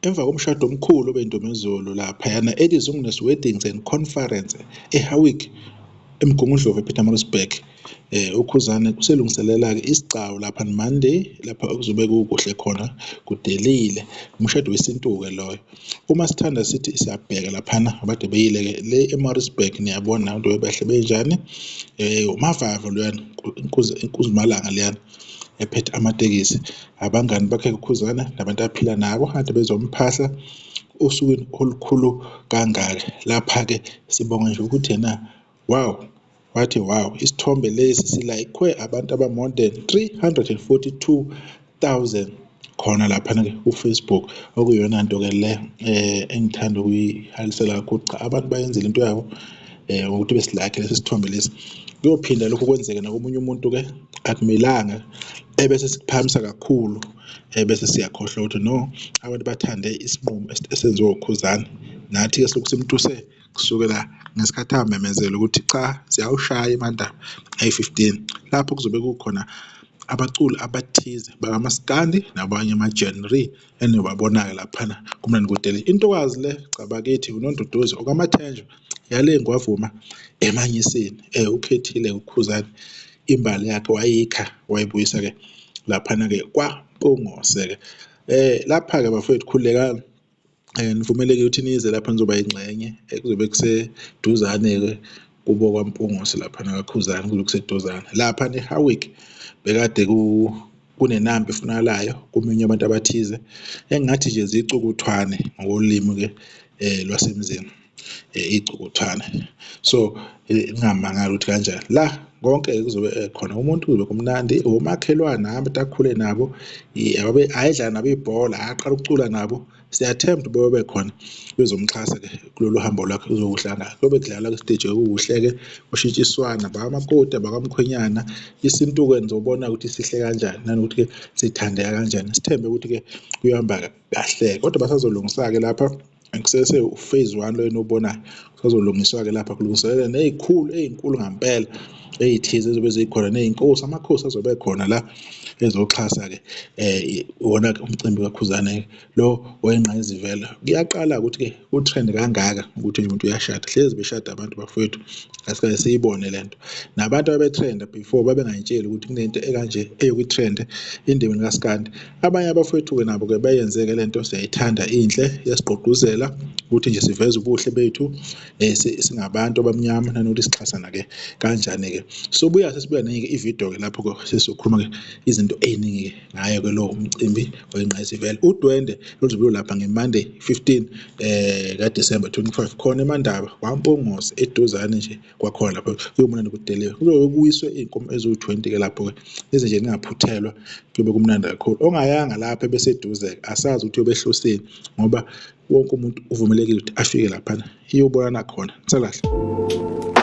Emva komshado omkhulu obendumezulu laphayana eThe Weddings and Conference eHowick, eMgungundlovu, ePietermaritzburg, uKhuzani uselungiselela-ke isigcawu lapha Monday, lapha okuzobe kukuhle khona kudelile, umshado wesintu-ke loyo. Uma sithanda sithi siyabheka laphana abade beyile-ke le eMaritzburg, niyabona abantu bebahle benjani, uMavava loyana, inkunzimalanga leyana ephethe amatekisi, abangani bakhe uKhuzana nabantu aphila nabo kade bezomphahla osukwini olukhulu kangaka. Lapha-ke sibonga nje ukuthi yena wow, wathi wow, isithombe lesi silayikhwe abantu aba-more than 342,000 khona laphana-ke ku-Facebook, okuyiyona nto-ke le engithanda ukuyihalisela kakhulu. Cha, abantu bayenzile into yabo ngokuthi besilakhe lesi sithombe lesi. Kuyophinda lokhu kwenzeke nakomunye umuntu-ke, akumelanga ebese sikuphakamisa kakhulu, ebese siyakhohlwa ukuthi no, abantu bathande isinqumo esenziwe uKhuzani. Nathi-ke silokhu simtuse kusukela ngesikhathi amemezela ukuthi cha, siyawushaya iMandaba ayi-15, lapho kuzobe kukhona abaculi abathize bakamaskandi nabanye ama-genre eniyobabona-ke laphana kumnandi kudele. Intokazi le, cha bakithi, uNonduduzo okaMathenjwa yale ngwavuma emanyiseni, ukhethile uKhuzani imbali yakhe wayikha wayibuyisa-ke laphana-ke kwaMpungose-ke. Lapha-ke bafowethu, khululekani, nivumeleke ukuthi nize lapha nizoba yingxenye, kuzobe kuseduzane-ke kubo kwaMpungose laphana kaKhuzani, kuzobe kuseduzane lapha ne-Howick. Bekade kunenamba efunakalayo kumenywe abantu abathize engathi nje zicukuthwane ngokolimi-ke lwasemzini, icukuthwane, so ningamangali ukuthi kanjani la konke kuzobe khona umuntu, kuzobe kumnandi, omakhelwane abantu akhule nabo, ayedlala nabo ibhola, aqala ukucula nabo, siyathemba ukuthi bobe khona bezomxhasa-ke kulolu hambo lwakhe kuzokuhlangana, kuyobe kudlalwa kwisiteji okukuhle-ke, kushintshiswana abakamakoti abakamkhwenyana. Isintu-ke nizobona ukuthi sihle kanjani nanokuthi-ke sithandeka kanjani. Sithembe ukuthi-ke kuyohamba kahle, kodwa basazolungisa-ke lapha, kusese phase one lo eniwubonayo, kusazolungiswa-ke lapha, kulungiselelwe ney'khulu ey'nkulu ngampela ey'thize ezobe zikhona, ney'nkosi, amakhosi azobe khona la ezoxhasa-ke wona-ke umcimbi kaKhuzane lo wengqayizivele. Kuyaqala ukuthi-ke ku-trend kangaka ukuthi umuntu uyashada, hlezi beshada abantu bafowethu, asikaze siyibone lento. Nabantu ababetrenda before babengayitsheli ukuthi kunento ekanje eyokwitrend endimeni kaSkandi. Abanye abafowethu-ke nabo-ke bayenzeke lento, siyayithanda, inhle, iyasigqugquzela ukuthi nje siveze ubuhle bethu, singabantu abamnyama, nanokuthi sixhasana-ke kanjani-ke. Sobuya sesibuya nenye-ke ividiyo-ke lapho-ke sesizokhuluma-ke izinto ey'ningi-ke ngayo-ke lo umcimbi oyingqayizivele. Udwende luzobe lulapha nge-Monday 15 kaDisemba 25 khona eMandaba kwaMpungose, eduzane nje kwakhona lapho kuyomnandi kudeliwe. Kuzobe kuwiswe iy'nkomo eziwu-20 ke lapho-ke, ize nje ningaphuthelwa, kuyobe kumnandi kakhulu. Ongayanga lapho ebeseduze-ke asazi ukuthi uyobe ehloseni, ngoba wonke umuntu uvumelekile ukuthi afike laphana, iyobonana khona. Nisalahle.